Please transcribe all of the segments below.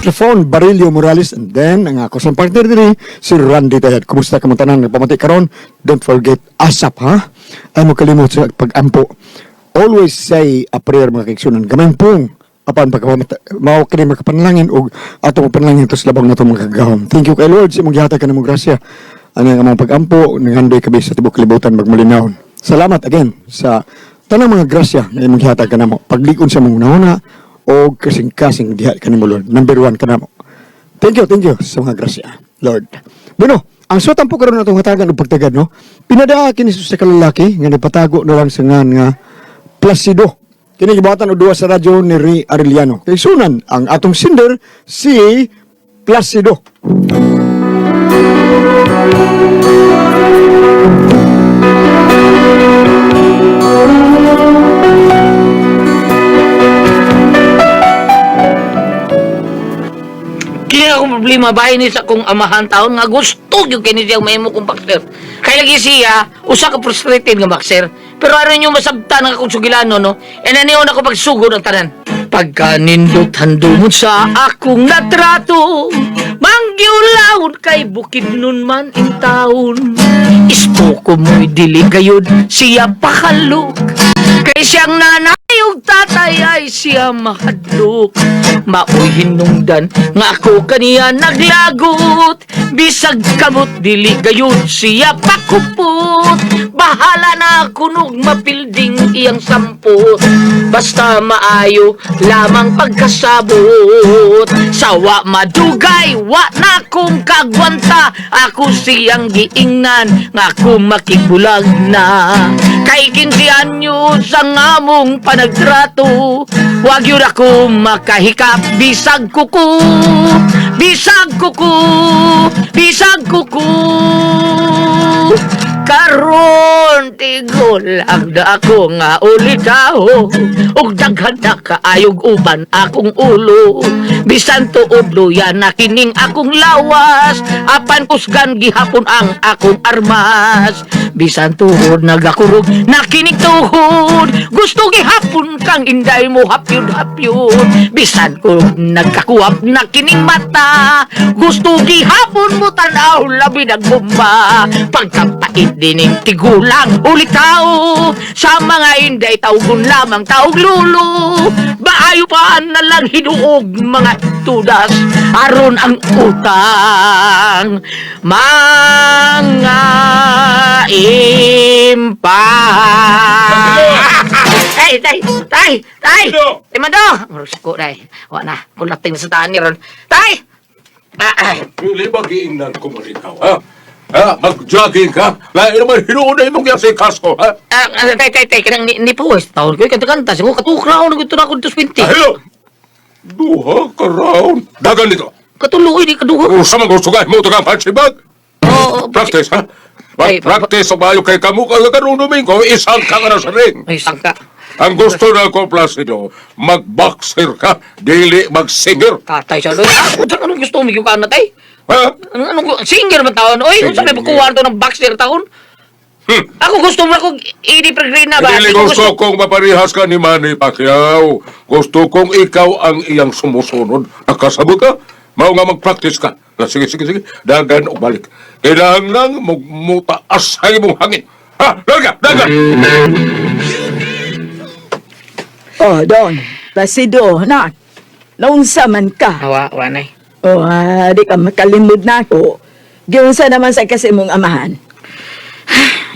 microphone, Barilio Morales, and then ang ako sa partner diri, si Randy Tayad. Kumusta ka mo tanan nagpamati karon? Don't forget ASAP ha. Ay mo kalimot sa pag-ampo. Always say a prayer, mga kaigsunan. Gamay pong apan pagkapamata mao kini makapanalangin og ato mapanalangin to sa labang nato mga kagahom. Thank you kay Lord sa imong gihatag kanamo grasya. Ani ang among pag-ampo ngandoy kabi sa tibuok kalibutan magmalinawon. Salamat again sa tanang mga grasya nga imong gihatag kanamo. Paglikon sa imong hunahuna o kasing-kasing diha kanimo, Lord. Number one kanamo. Thank you sa mga grasya, Lord. Bueno, ang suwat po karon natong hatagan og pagtagad, no? Pinadaa kini sa kalalaki nga nagpatago na lang sa ngan nga Placido. Kini gibuhatan og duwa sa radyo ni Ray Arellano. Kay sunan ang atong sender si Placido. Kini akong problema bahin ni sa akong amahan taon nga gusto gyud kini siyang mahimo kong boxer. Kay lagi siya usa ka frustrated nga boxer. Pero aron nyo masabtan ang akong sugilano, no? E naniyon ako pagsugod ang tanan. Pagkanindot handumon sa akong natrato, mangyulawon kay bukid nun man in taon. Isto ko mo'y dili gayud siya pakalok. Kay siyang nanay ug tatay ay siya mahadlok. Maoy hinungdan nga ako kaniya naglagot. Bisag kamot dili gayud siya pakupot. Bahala na kunog mapilding iyang sampot. Basta maayo lamang pagkasabot. Sawa madugay wa na kong kagwanta. Ako siyang giingnan nga ako makibulag na. Kay 15 anyos ang among panagtrato. Wag yun ako makahikap. Bisag kuko, bisag kuko, bisag kuko. Karon tigulang na ako nga ulitaw ug daghan na kaayog uban akong ulo. Bisan tuod luya na kining akong lawas, apan kusgan gihapon ang akong armas. Bisan tuod nagakurog na kining tuhod, gusto gihapon kang inday mo hapyud hapyud. Bisan ko nagkakuwap na kining mata, gusto gihapon mo tan-aw labi nagbomba. Pagkapait dining tigulang ulitaw, sa mga inday tawgon lamang taog lulo. Maayo pa na lang hinuog mga tudas, aron ang utang mga impa. Tay, tay, tay, tay! Ano? Tay, Mando! Marusak ko, tay. Wa na, kulating na sa taan ni Ron. Tay! Ah, ah. Dili ba giingnan ko mo ikaw, ha? Ha? Mag-jogging ka? Lain naman hinuon na imong kaso, ha? Ah, ah, tay, tay, tay, kanang ni po, taon ko, kanta-kanta. Siguro, katukraon, gusto na ako dito sa 20. Ahilo! Duha ka round. Dagan nito. Katuloy, di kaduha. Usa man gusto ka, mo to kang punching bag. Oo, Practice, ha? Ay, Practice sa bayo kay kamu ka karong Domingo, isang ka ka na sa ring. Ay, sangka. Ang gusto na ko, Placido, mag-boxer ka, dili mag-singer. Katay siya. Ah, putang, anong gusto mo? Yung na, tay? Ha? Anong, singer ba taon? Oy, unsa may Singer. kuha to ng boxer taon? Ako gusto mo ako, ini pre na ba? Dili Di ko gusto kong maparihas ka ni Manny Pacquiao. Gusto kong ikaw ang iyang sumusunod. Nakasabot ka? Mao nga mag-practice ka. Na, sige, sige, sige. Dagan o balik. Kailangan lang magmutaas sa imong hangin. Ha? Dagan! Dagan! Oh, Don. Placido, nak. Naunsa man ka. Awa, awa, nay. Oh, ah, di ka makalimod na ako. Giunsa naman sa kasi mong amahan.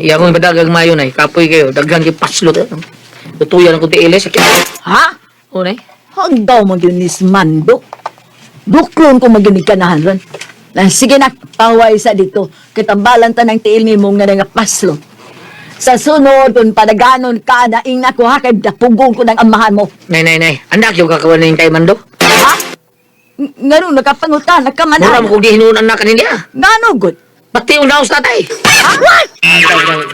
Iya ko padagang mayo, nay. Kapoy kayo. Daghan kay paslot. Tutuyan ako tiilis. Ha? O, nay. Hanggaw mo gyud ni Mando. Duklon ko magyud kanahan ron. Na, sige na, paway sa dito. Kitambalan ta ng tiil ni mong nga paslo. Sa sunod, kung padaganon ka, naing na ko ha, kay dapugong ko ng amahan mo. Nay, nay, nay. Anak yung kakawan na yung kay Mando. Ha? Ngano, nakapangutan, Mura nakamanan. mo kung di hinuon anak kanila. Ngano, good? Pati yung naos tatay. Ha? What?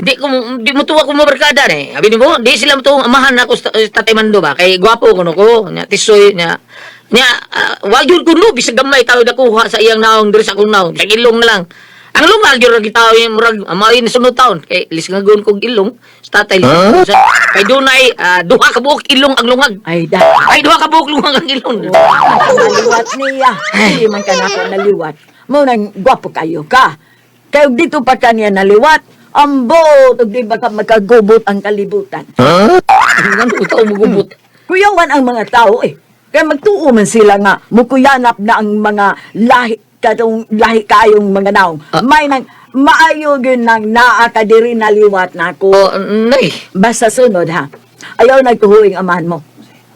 Di ko di mo tuwa ko mo barkada ni. Abi nimo, di sila mo tuwang amahan ako sa tatay Mando ba kay gwapo kuno ko, nya tisoy nya. Nya wag yun kuno bisag gamay tao nakuha sa iyang naong diri sa akong naong. Sa ilong na lang. Ang lungag yun kita yung murag amay ni sunod taon kay lisngagon kog ilong sa tatay huh? Kay dunay duha ka buok ilong ang lungag. Ay, da. Ay, duha ka buok lungag ang ilong. Naliwat niya. Hindi man ka nako naliwat. Mo nang gwapo kayo ka. Kay og dito pa kaniya naliwat, ambot og di ba ka magkagubot ang kalibutan. Ngano ikaw mugubot? Kuyawan ang mga tao eh. Kaya magtuo man sila nga mukuyanap na ang mga lahi katong lahi kayong mga naong. May nang maayo gyud nang naa ka diri naliwat nako. Oh, nay. Basta sunod ha. Ayaw nagtuhuing amahan mo.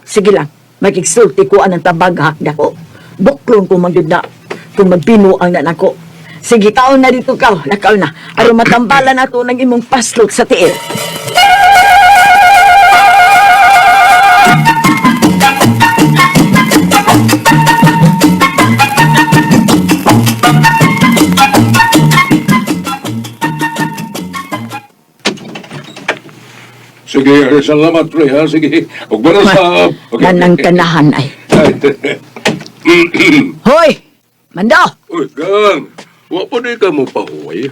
Sige lang, makigsulti ko anang tabaghak dako. Buklong ko magyud na kung magbinuang na nako. Sige, kaon na dito ka. Lakaw na. Aron matambalan nato ng imong paslot sa tiil. Sige, ay, salamat pre ha. Sige. Ug ba sa okay. Nanang kanahan ay. Hoy! Mando! Uy, gang. Wa pa di ka mo pahuway.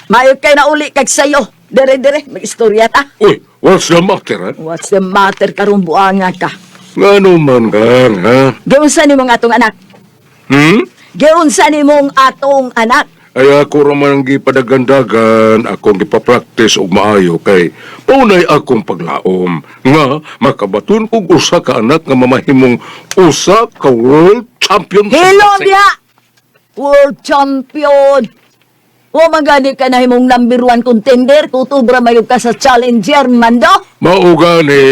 Mayo kay na uli kag sayo. Dere dere, mag-istorya ta. Uy, what's the matter ha? What's the matter karong buanga ka? Ngano man gang ha? Giunsa ni mong atong anak? Hmm? Giunsa ni mong atong anak? Ay ako ra man ang gipadagandagan, akong gipa-practice og maayo kay paunay akong paglaom nga makabaton og usa ka anak nga mamahimong usa ka world champion sa Hello boxing. diha! World champion! O magani ka na himong number one contender, kutubra mayog ka sa challenger, Mando. Mao gani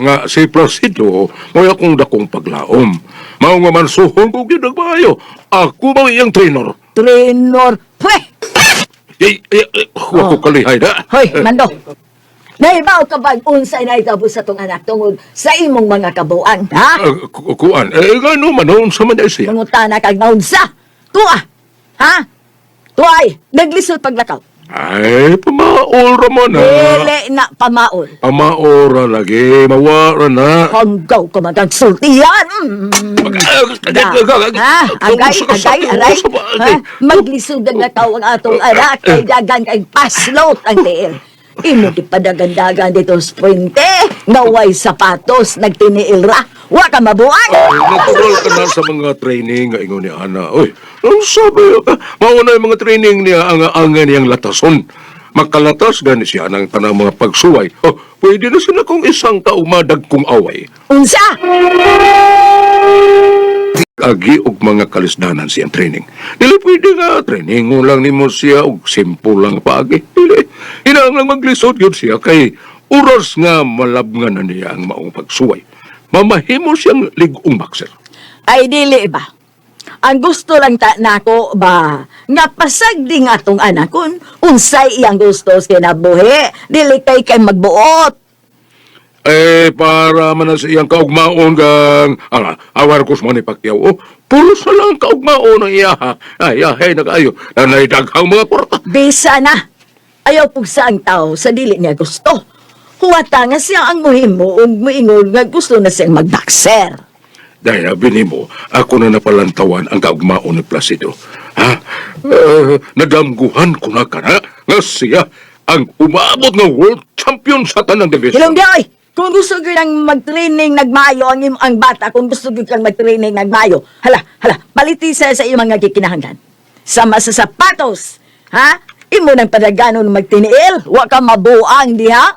nga si Placido mo'y akong dakong paglaom. Mao nga mansuhon ko gyud og maayo. Ako mao iyang trainer. Trainer. Pweh! Ay, ay, ay, wa ko kalihay na. Hoy, Mando. Naibaw ka bag unsay naitabo sa tong anak tungod sa imong mga kabuang, ha? Kuan, eh, ngano man unsa man ay siya? Mangutana kag naunsa. Tuwa. Ha? Tuay, naglisod paglakaw. Ay, pamaol ra man ha. Dili na pamaol. Pamaora lagi, mawara na. Hanggaw ka man kang sultiyan. Da. Ha? Agay, agay, aray. Ha? Maglisod ang lakaw ang atong anak kay dagan kay paslot ang tiil. Imo di padagandagan dito sa puente, ngaway sapatos, nagtiniil ra. Wa ka mabuang. Natural ka na sa mga training nga ingon ni Ana. Oy, ang sabi, mauna yung mga training niya ang ang niyang latason. Makalatas gani siya ng tanang mga pagsuway. Oh, pwede na sila kung isang kaumadag kong away. Unsa? Agi og mga kalisdanan siyang training. Dili pwede nga training mo lang nimo siya og simple lang paagi. Dili. Hinang lang maglisod yun siya kay oras nga malabngan na niya ang maong pagsuway. Mamahimo siyang ligong boxer. Ay dili ba? Ang gusto lang ta nako ba nga pasagdi nga atong anak kun unsay iyang gusto sa kinabuhi, dili kay kay magbuot. Eh, para man na sa iyang kaugmaon gang awar ko sa Manny Pacquiao. Oh, puro sa lang kaugmaon ang iya. Ha. Ay, ay, nag-ayo. Nanay daghang mga kwarta. Bisa na. Ayaw pugsa ang tao sa dili niya gusto. Huwata nga siya ang muhimo ug muingon nga gusto na siyang magboxer. Dahil abi nimo, ako na napalantawan ang kaugmaon ni Placido. Ha? Nadamguhan ko na ka na nga siya ang umabot nga world champion sa tanang division. Hilong di oy! Kung gusto gyud ang mag-training nagmayo ang imo ang bata, kung gusto gyud kang mag-training nagmayo, hala, hala, paliti sa sa iyong mga gikinahanglan. Sama sa sapatos, ha? Imo nang padaganon magtiniil, wa ka mabuang diha.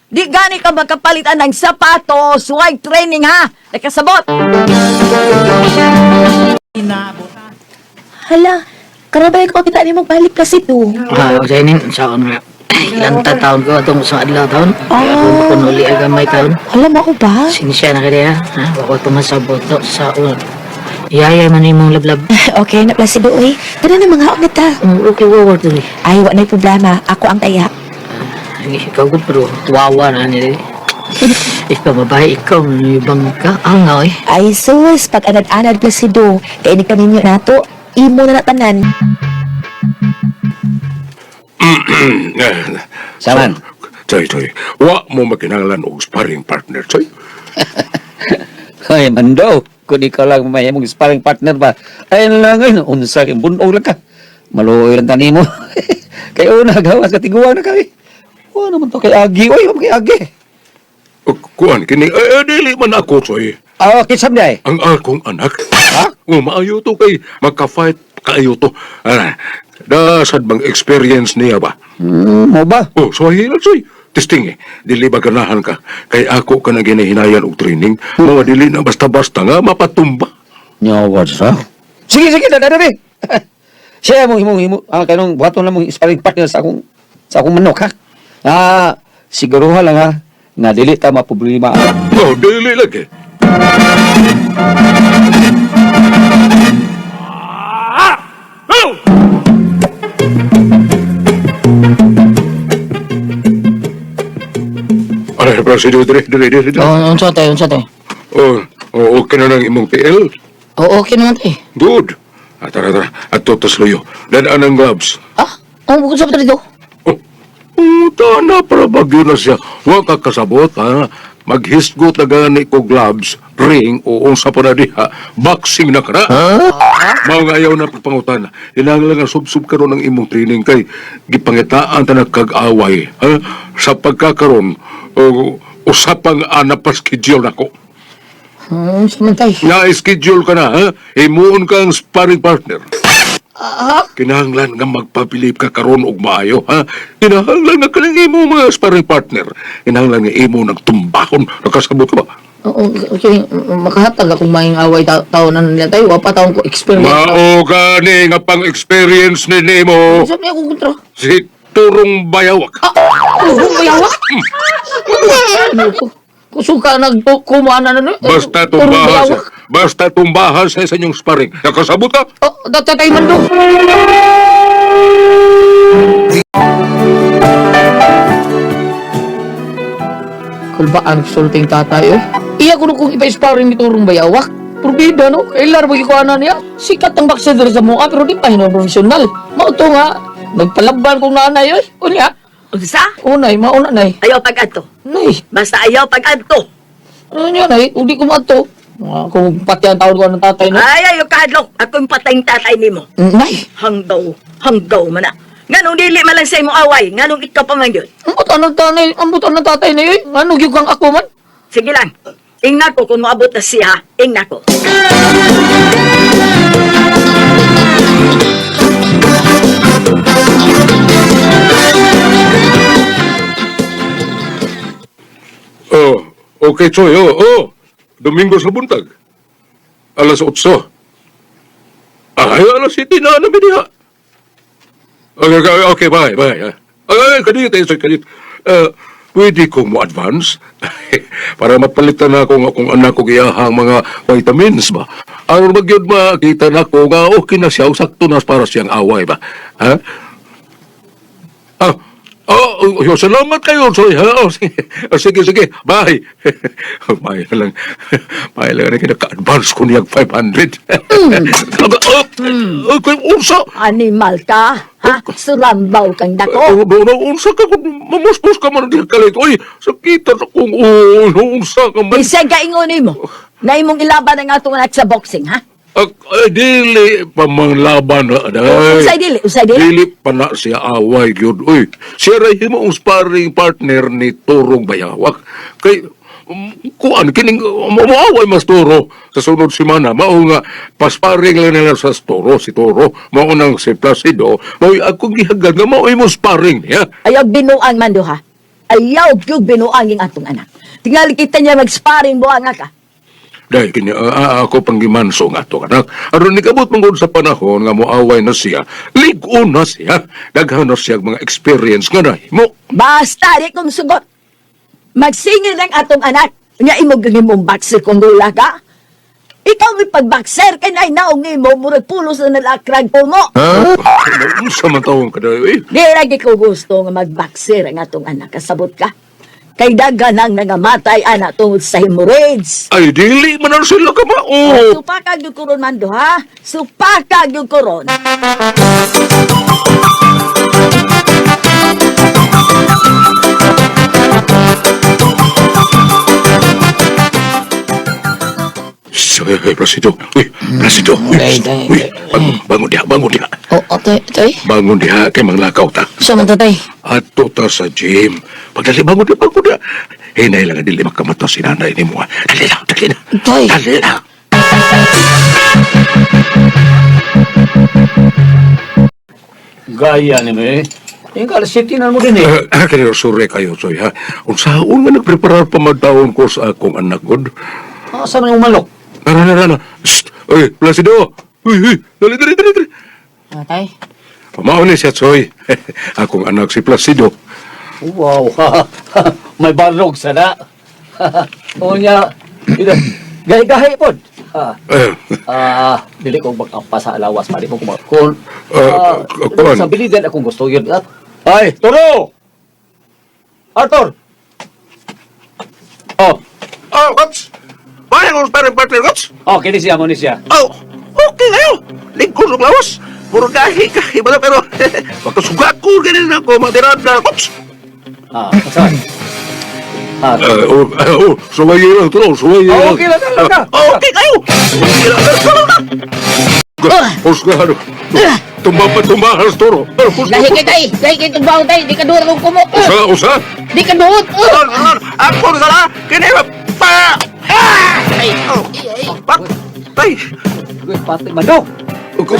Di gani ka makapalitan ng sapatos, way training ha. Nakasabot. Hala, karon ba ko kita nimo balik kasi to? Ah, sa ini sa nga. Ilang taon ko atong sa adlaw taon. Kaya ako makunuli ang gamay taon. Hala mo ba? Sinsya na ka diha, ha? Wako tumasabot to sa ulo. Yaya man imong lablab. Okay na Placido oy. Tara na mga na ta. Okay, wawa to eh. Ay, wa na'y problema. Ako ang taya. Sige, ikaw gud pero wawa na nila. Ikaw babae, ikaw ibang ka. Ang eh. Ay sus, pag anad-anad Placido, kay ni kaninyo nato, imo na natanan. Saman. Choy, choy. Wa mo makinahanglan og sparring partner, choy. Ay, Mando, kung ikaw lang may mong sparring partner ba, ay lang ngayon, unsa kang bunog lang ka. Maluoy lang tanimo. Kay una gawas katiguan na kay. Wa naman to kay Agi. Oy, wa kay Agi. O, kuan kini dili man ako soy. Ah, kinsam day. Ang akong anak. Ha? O, maayo to kay magka-fight kaayo to. Ah, dasad bang experience niya ba? Mo ba? Oh, so hilan soy. Testing eh. Dili ba ganahan ka? Kay ako ka na ginahinayan og training. Mga dili na basta-basta nga mapatumba. Nyawa sa. Sige, sige, dada dada. Siya mo himo himo ah kanong buhaton lang mong sparring partner sa akong manok ha. Ah, siguruha lang ha nga dili ta maproblema. Oh, dili lagi. Ay, Presido, dire, dire, dire, dire. Oh, unsa tayo, unsa tayo? Oh, oh, okay na lang imong PL. Oh, okay naman tayo. Good. Ah, tara, tara. At tutos luyo. Dadaan ang gloves. Ah, ang bukod sa dito. Oh, puta na, para bagyo na siya. Huwag ka kasabot, ha? Maghisgot na gani ko gloves, ring, o unsa pa na diha. Boxing na ka na. Mao nga ayaw na pagpangutan. Kinahanglan nga sub-sub karon ang imong training kay gipangitaan ta na kag-away. Ha? Sa pagkakaron, o, usapang anapaschedule nako. Unsa man tayo? Na-schedule ka na, ha? Himuon ka ang sparring partner. Ah, Kinahanglan nga magpabilib ka karon og maayo, ha? Kinahanglan nga kanang imo mga sparring partner. Kinahanglan nga imo nagtumbahon. Nakasabot ka ba? Oo, okay, makahatag akong maing away tao na nila tayo. Wa pa taon ko experience. Mao gani nga pang-experience ni nimo Unsa may akong kontra? si Turong Bayawak. Ah, turong bayawak? Ano ko? Kusuka nagkumuha na na. Basta tumbahan siya. Basta tumbahan siya sa inyong sparring. Nakasabot ka? Oh, datatay man do. Kulbaan sulting tatay eh. Iya kuno kung ipa-sparring ni Turong Bayawak. Purbida no, kailan mo ikuha niya. Sikat ang boxer diri sa mua pero di pa hinuon profesional. Mao to nga nagpalaban kong nanay oy. Unya, Unsa? unay mauna nay. Ayaw pag-adto. Nay, Basta ayaw pag-adto. ano niya nay, udi ko maadto. Nga, Kung pati ang tawag ko ng tatay no. Ay, ayaw kahadlok. Akong patayng tatay nimo. Nay, Hanggaw, hanggaw man na. Nganong dili man lang sa imong away, nganong ikaw pa man yun. ambot ang tatay, ambot ang tatay na yun. Ano gyud kang ako man? Sige lang. Ingna ko kung moabot na siya, ingna ko. Oh, okay, Choy. Oh, oh. Domingo sa buntag. Alas 8. Ay, alas 7 na namin diha. Okay, okay, okay, bye, bye. Ay, ay, kadiyot, eh, Choy, kadiyot. Pwede kong mo advance para mapalitan na akong akong anak ko giyahang mga vitamins ba. Aron magyud makita na ko nga okay na siya, sakto na para siyang away ba. Ha? Ah, oh, oh, salamat kayo, Soy. Ha? Oh, sige, oh, sige, sige. Bye. Bye na lang. Bye lang. Naka-advance ko niyang 500. Aba, oh, okay, unsa? Animal ka, ha? Surambaw kang dako. Oh, no, no, unsa ka? Kung Mamusmus ka man ang kalit. Oy, sakita sa kong ulo. Unsa ka man. Bisag ka ingon nimo. Na imong ilaban ang atong anak sa boxing, ha? Ah, ay, dili pa manglaban na. Day. Unsay dili, unsay dili. Dili pa na siya away gyud. Uy, siya ra himo ang sparring partner ni Turong Bayawak. Kay kuan kining moaway mas Turo sa sunod semana mao nga pasparing lang nila sa Turo si Turo mao nang si Placido mao akong gihagad nga mao imo sparring niya. Ayaw binuang man do, ha? Ayaw gyud binuang yung atong anak. Tingali kita niya mag-sparring buang ka. Dahil kini ako panggimanso nga to anak. Aron nikabot man gud sa panahon nga moaway na siya, lig-on na siya. Daghan na siya mga experience nga nahimo. Basta di kong sugot. Magsingil ang atong anak. Nya imo gihimong boxer kung gula ka. Ikaw may pag-boxer kay nay naong nimo murag pulos na nalakrag po mo. Unsa man tawong kadayo eh. Di lagi ko gusto nga mag-boxer ang atong anak. Kasabot ka. Kay daghan ang nangamatay anak tungod sa hemorrhoids. Ay, dili man na sila kamao. Supakag yung koron man do, ha? Supakag yung koron. Uy, uy, Placido. Uy, Placido. Uy, Tay, tay, uy, bangon, bangon diha, bangon diha. Oh, okay, tay. Bangon diha, kay manglakaw ta. Sa man tatay? Adto ta sa gym. Pagdali, bangon diha, bangon diha. Hinay lang, dili makamata si nanay ni mo. Ha. Dali na, dali na. Tay. Dali na. Gaya ni mo eh. Yung alas 7 na mo din eh. Kaya sorry kayo, Soy, ha? Unsaon nga nagpreparar pa magdaon ko sa akong anak, God? Asa na yung manok? Nara, nara, nara. Shh! Uy, Placido! Uy, uy! Dali, dali, dali, dali. Tatay. Pamao ni siya, Soy. Akong anak si Placido. Wow, may barog sana. O niya, gahi-gahi pod. Ah, Eh, ah, dili ko magampa sa alawas, mali mo kumakon. Ah, kuan. Sa biligan akong gusto yun. Ah, ay, turo! Arthur! Oh, Oh, Kots! Bakit akong sparring partner, Kots? oh, kini siya mo ni siya. Oh, okay kayo. Lingkod ng lawas. Puro gahi ka. Iba na pero makasugat ko ganun ako matirad na, Kots! Ah, saan? Ah, Oh, oh, suwaye lang, turo, suwaye Oh, lang. okay lang, lang ka. Oh, okay kayo. Okay lang, turo na. Husgado. Tumba pa, tumba, halos turo. Lahi kay tay, lahi kay tugbaw tay, di ka duot akong kumok. Usa, usa. Di ka duot. Ron, ron, ako na sala. Kini pa. Ay, Patay. Uy, pati manok.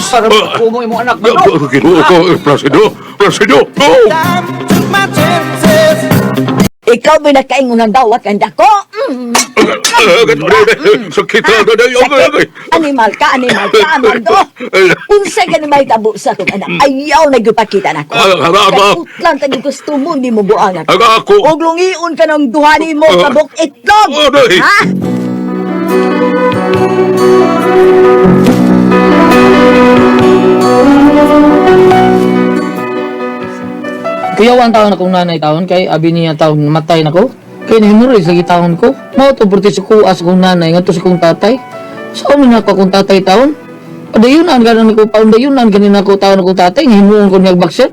Sarap ko mo imong anak manok. Ginoo ko, Placido, Placido. Oh! Ikaw ba nakaingon ng dawat ang dako? Sakit na, Animal ka, animal ka, Amando. Unsa gani may tabo sa akong anak. Ayaw na gyud pakita nako. Ah, ah, ah, ah. Kay utlan tag gusto mo hindi mo buang ako. Aga ako. Og lungion ka ng duha nimo Ah. kabuk itlog. Oh, day. Ha? Kuyawan taon akong nanay taon kay abi niya taon namatay nako. Kay nahimuril sa taon ko. Mao to perti sa kuas akong nanay ngadto sa akong tatay. Sa so, na ako akong tatay taon. Padayunan ganan ako paundayunan ganin ako taon akong tatay himuon ko niya boxer.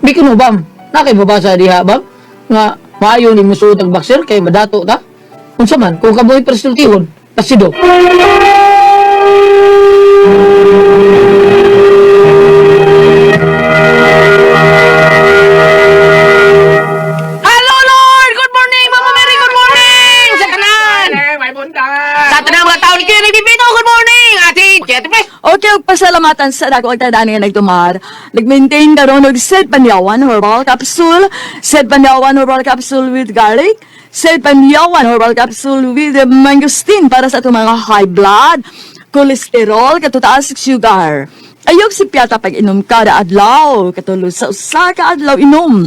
Di ko no bam. Na kay babasa diha bam nga maayo ni musuot ang boxer kay madato ta. Unsa man kung kabuhi presultihon pasido. Hello Lord! Good morning, Mama Mary! Good morning! Sa kanan! Sa tanang mga tao ni Kuya Bibito, good morning! Ate Jet Pes! Okay, ug pasalamatan sa dako ang tanan nga nagtumar. Nag-maintain karon og Sed Panyawan Herbal Capsule, Sed Panyawan Herbal Capsule with garlic, Sed Panyawan Herbal Capsule with mangosteen para sa atong mga high blood, cholesterol, katutaas sugar. Ayog si Piata pag inom kada adlaw, katulog sa usa ka adlaw inom.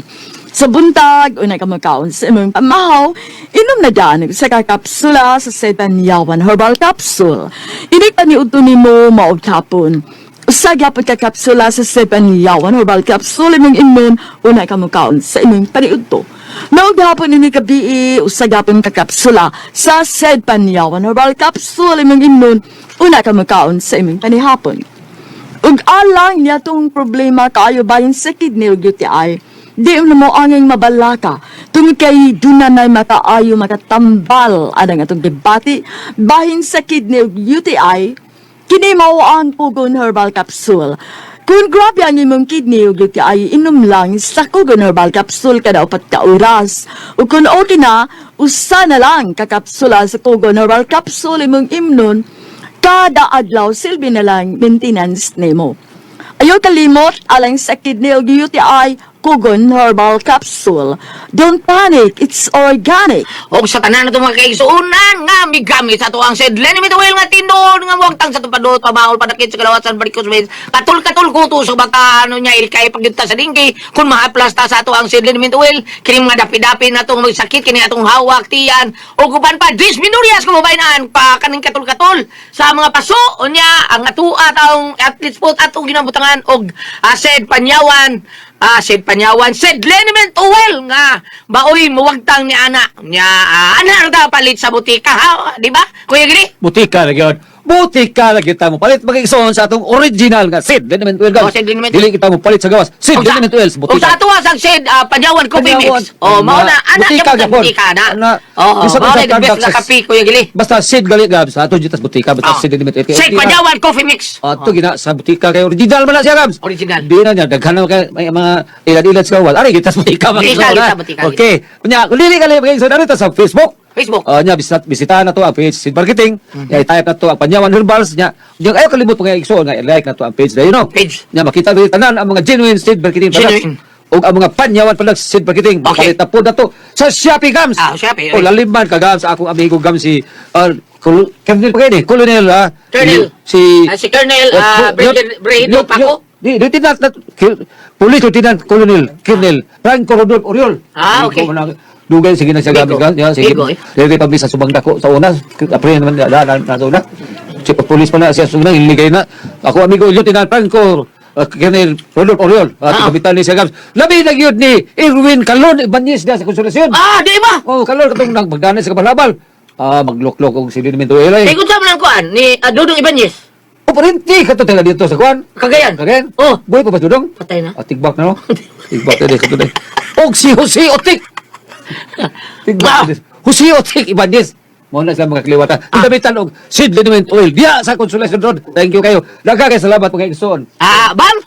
Sa buntag, unay ka magkaon sa imong pamahaw, inom na daan sa kakapsula sa Sebanyawan Herbal Capsule. Ini paniudto nimo maog hapon. Usa gyapon ka kapsula sa Sebanyawan Herbal Capsule imong inom, unay ka magkaon sa imong paniudto. Maog hapon ini gabi, usa gyapon ka kapsula sa Sebanyawan Herbal Capsule imong inom, unay ka magkaon sa imong panihapon. Ug alang niya tong problema kaayo bahin sa kidney ug UTI. Di na mo anging mabalaka. Tungod kay dunanay makaayo makatambal anang atong debate bahin sa kidney ug UTI. Kini mao ang Pugon Herbal Capsule. Kung grabe ang imong kidney ug UTI, inom lang sa Pugon Herbal Capsule kada upat ka oras. Ug kung okay na, usa na lang ka kapsula sa Pugon Herbal Capsule imong imnon kada adlaw silbi na lang maintenance nimo. Ayaw kalimot alang sa kidney ug UTI Kugon Herbal Capsule. Don't panic, it's organic. Og sa tanan na mga kaigsuonan nga migamit sa tuang sed Lenny Mituel nga tinuod nga muwagtang sa tupadot pabaol padakit sa kalawasan barikos veins katul-katul kuto sa baka ano niya ilkay pagyudta sa dinggi kung mahaplas ta sa tuang sed Lenny Mituel kini mga dapi-dapi na tong magsakit kini atong hawak tiyan ug uban pa dysmenorrhea kung mabaynaan pa kaning katul-katul sa mga paso unya ang atua taong athlete's foot atong ginabutangan og sed panyawan. Ah, sed panyawan, sed liniment oil nga baoy muwagtang ni ana. Nya ana ra palit sa butika ha, di ba? Kuya Giri? Butika na gyud. Butika lagi ta mo palit mga igsoon sa atong original nga seed liniment oil, Oh, guys. seed liniment. Dili kita mo palit sa gawas. Seed Ug sa- liniment oil sa Ug butika. sa ato sa seed Panyawan Coffee Mix. Oh, mao na ana Butika gyapon gyapon. butika na. Ana. Oo, Bisa mao pa na sa the best na products. kape, Kuya Gili. Basta seed gali gab sa ato jitas butika basta Ah. seed liniment oil. Seed Panyawan Coffee Mix. Ato gina sa butika kay original man na siya, Gabs. Original. Di na niya daghan na kay may mga ilad-ilad sa gawas. Ari gitas butika mga Butika, igsoon, kita, ha? butika, Okay. Unya kung dili ka mga igsoon ari ta sa Facebook. Facebook. Nya bisitahan na to ang page Seed Marketing. Nya i-type na to ang Panyawan Herbals nya. Nya ayo kalimot mga igsoon nga i-like na to ang page dayon no. Page. Nya makita diri tanan ang mga genuine Seed Marketing products. Genuine. Ug ang mga Panyawan products Seed Marketing. Okay. Mapalit na po na to sa Shopee, Gams. Ah, Shopee, O lalim man ka Gams akong amigo Gams si Colonel pa kayo ni Colonel ah. Colonel. Si Ah, si Colonel, Brigadier Paco. Di, Lieutenant, Police Lieutenant Colonel, Colonel, Franco Rodolfo Oriol. Ah, okay. Amigo mo na- Dugay, sige na siya Bigo. gamit ka. Ya, sige. Bigo, eh. Dili pa mi sa subang dako sa una. Apre naman na sa una. Chief of police pa na siya sa una, iligay na. Ako amigo Lieutenant Franco Colonel Rodolfo Oriol. At kapitan ni siya gams. Labi na gyud ni Erwin Calon Ibanez diya sa Konsolasyon. Ah, di ba? Oh, Calon katong nang magdanay sa kabalabal. Ah, magluklok og silinimento elay. Kay unsa man ang kuan ni Dudong Ibanez? O parente kato tela dito sa kuan. Cagayan. Cagayan? Oh. Buhay pa ba Dudong? Patay na. Ah, tigbak na no? Tigbak na kato day. Og si Jose Otik. Tigbak. Wow. Jose Otik Ibanez. Mo na sila mga kaliwatan. Ah. Gamitan og seed liniment oil diya sa Consolation Road. Thank you kayo. Daghang kay salamat mga igsoon. Ah, bam.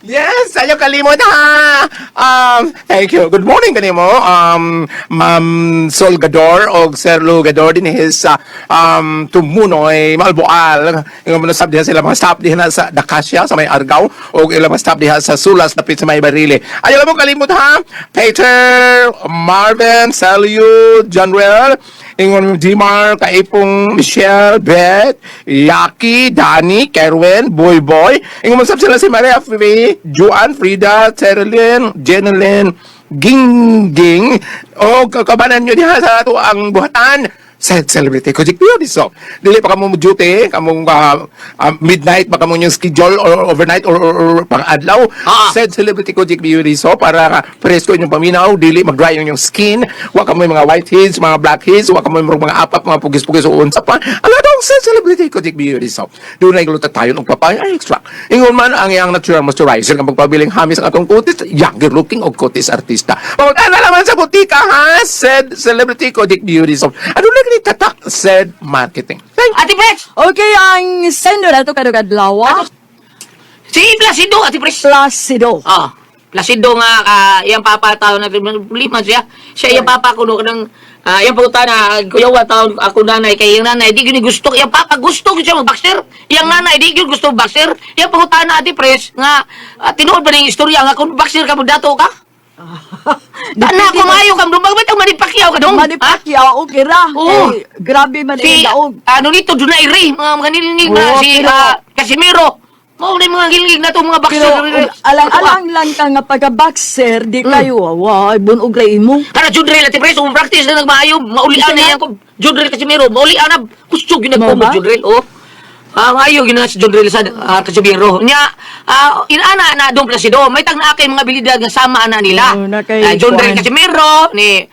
Yes, ayaw kalimot ha. Thank you. Good morning kanimo. Ma'am Sol Gador og Sir Lou Gador din his Tumunoy Malboal. Ingon mo na sab diha sila mga staff diha na sa Dacasia sa may Argao og ilang mga staff diha sa Sulas dapit sa may Barile. Ayaw lang mo kalimot ha. Peter, Marvin, Salio, John Well, ingon Dimar, Kaipong, Michelle, Beth, Yaki, Danny, Kerwin, Boy Boy. Ingon mo sab sila si Maria Fe, Joan, Frida, Terilyn, Jenelyn, Ging Ging. O kakabanan nyo diha sa ato ang buhatan sa celebrity ko jik piyo so dili pa kamo mo duty kamo midnight pa kamo yung schedule or overnight or pang-adlaw said celebrity ko jik piyo so para presko inyong paminaw, dili mag-dry yung inyong skin, wa kamo yung mga whiteheads, mga blackheads, wa kamo yung mga apap, mga pugis-pugis o unsa pa ala dong said celebrity ko jik piyo so dunay glutathione ug papaya extract. Ingon man ang iyang natural moisturizer nga magpabiling hamis ang atong kutis, younger looking og kutis artista. Pamag-ana naman sa butika ha, said celebrity ko jik beauty soap. Ano na gani tatak said marketing. Thank Ate Pres. Okay, ang sender na to kadug adlaw. Si Placido, Ate Pres. Placido. Ah, Placido nga iyang papa taon na problema siya. Siya iyang papa kuno kanang iyang pangutan na kuyawa taon ako nanay kay iyang nanay di gyud ni gusto iyang papa gusto gyud siya mag-boxer. Iyang nanay di gyud gusto boxer. Iyang pangutan na, Ate Pres, nga tinuod ba ning istorya nga kung boxer ka magdato ka? Ana ko maayo kang dumag ba't ang Manny Pacquiao ka dong? Manny Ha? Pacquiao, okay ra. Oo. Eh, grabe man Si ang daog. ano nito Donaire, mga nilingig na Oo, si Casimiro. Mao na yung mga gilingig na to mga boxer. Pero alang-alang lang ka nga pagka-boxer, di kayo, wa, bunog ra imo. Kana Judrel Ate Pres, um practice na nagmaayo, maulian Isa na na? yan ko. Judrel Casimiro, maulian na kusog yun Mao nagpumo ba? Judrel, oh. Ah, maayo yun na si Judrel sa Casimiro. Nya, inana na Dong Placido, may tag na akay mga bilidad nga sama ana nila. Oo, na kay Judrel Kuan. Casimiro ni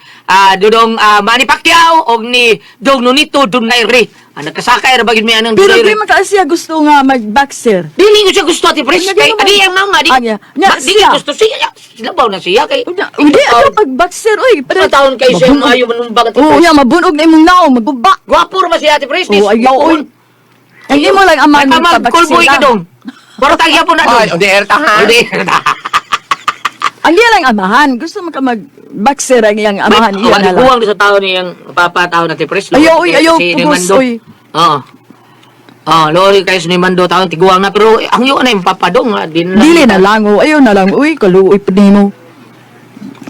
Dudong Manny Pacquiao og ni Dong Nonito Donaire. Nagkasakay ra ba gyud mi anang Pero Donaire? di man ka siya gusto nga mag-boxer. Dili ko siya gusto, Ate Pres. Ano Kay naman? adi ang mama di. Ah, niya. Niya, Ba, di siya. gusto siya. Silabaw na siya kay. Hindi, ako pag-boxer, oy. Mga taon kayo siya maayo manumbag, Ate Oo, Pres. ya, mabunog na imong naong, maguba. Gwapo ra ba siya, Ate Pres? Oo, ayaw, oy. Ang imo lang amahan Ay, pamag, cool magpa-boxer boy ka lang. dong. Baro tagya po na Ay, dong. on the air ta ha. On the air ta. Ang iya lang amahan. Gusto mo ka mag-boxer ang iyang amahan. Iya na lang. Buwang sa tao niyang papa tao na Ate Pres. Ayaw, oy, ayaw, Si pugos, Mando. oy. Oo. Oh, lori kayo si Mando taon tiguang na pero ang iyo na yung papa dong, ah, di na lang. Dili na lang, oh. Ayaw na lang, uy. Kaluoy pa nimo.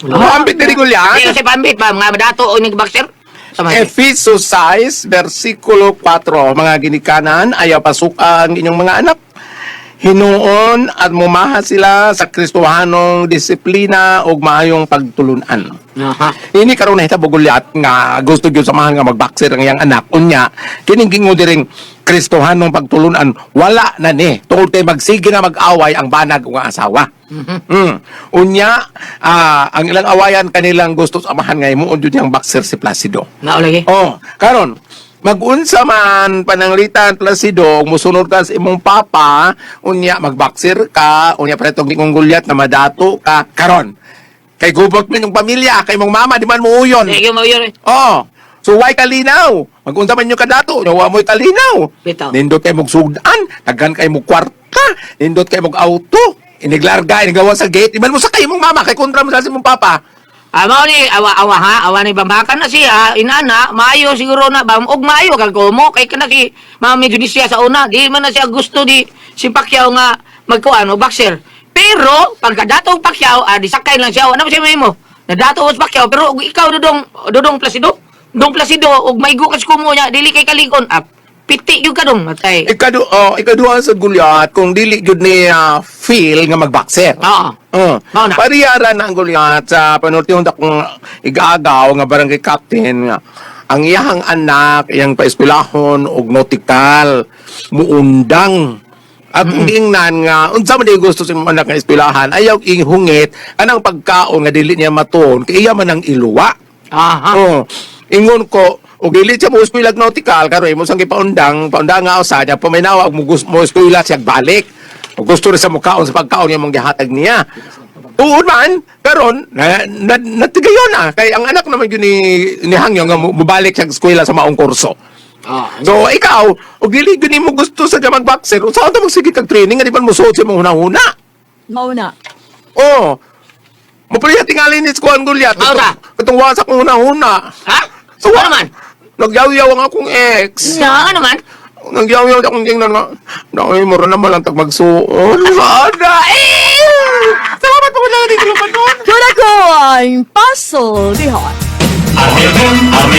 Ambit diri Hindi Gulyan. kasi pambit pa mga dato o ning boxer. Sama. Efeso 6, versikulo 4. Mga ginikanan, ayaw pasuka ang inyong mga anak. Hinuon at mumaha sila sa Kristohanong disiplina ug maayong pagtulunan. Aha. Ini karon nahitabo gulyat nga gusto gyud samahan nga magboxer ang iyang anak. Unya kining gingon diring Kristohanong pagtulunan wala na ni tungod kay magsige na mag-away ang banag ug ang asawa. Unya ang ilang awayan kanilang gusto sa amahan nga himuon jud niyang boxer si Placido. Mao lagi. Oh, karon Magunsa man pananglitan Placido, musunod ka sa imong papa, unya magboxer ka, unya pretong gikong gulyat na madato ka karon. Kay gubot man yung pamilya, kay imong mama di man muuyon. Sige, mo yun. Oh. So why kalinaw? Magunsa man yung kadato, nawa mo'y kalinaw. Bitaw. Nindot kay mong sudan, daghan kay mong kwarta, nindot kay mong auto, iniglarga, inigawa sa gate, di man mo sakay imong mama kay kontra mo sa imong papa. Ah, mao ni awa awa ha, awa ni bambakan na siya, inana, maayo siguro na ba og maayo kag mo kay kana si Mami Judicial sa una, di man na siya gusto di si Pacquiao nga magkuan o boxer. Pero pagkadato og Pacquiao, ah, di sakay lang siya, ano ba siya mahimo? Nadato og Pacquiao pero og ikaw dudong dudong Placido, dong Placido og maigo ka sa kumo niya, dili kay kalikon, ah, piti gyud ka dong matay. Oh, ikaduha sa gulyat kung dili gyud niya feel nga magboxer. Oo. Oh. Mao na. Pariyara na ang gulyat sa panultihon ta kung igaagaw nga barangay captain nga ang iyahang anak iyang paeskwelahon og nautical muundang at mm giingnan nga unsa man di gusto sa imong anak nga eskwelahan ayaw ihungit anang pagkaon nga dili niya matuon kay iya man ang iluwa. Aha. Oh, ingon ko, og dili siya mo eskwela nautical karon imo sang gipaundang, paundang nga usa niya paminawa og mo eskwela siya balik. Og gusto rin sa mukaon sa pagkaon niya mong gihatag niya. Tuod man, karon na, na, natigayon na kay ang anak naman yun ni Hangyo nga mobalik siya sa eskwela sa maong kurso. Ah. So ikaw, og dili gyud nimo gusto sa mag-boxer, usa ta magsige kag training nga di man mosuot sa imong hunahuna. Mao na. Oh. Mapaliya tingali ni Kuan Goliath. Mao ra. Katong wasa kong hunahuna. Ha? So, ano naman? Nagyaw-yaw ang akong ex. Na, ano naman? Nagyaw-yaw akong tingnan nga. Nakoy, mura naman lang tag magsuon. Sana! Eh! Salamat po na dito pa doon. Kuna ko ang puzzle diha. Army, Army.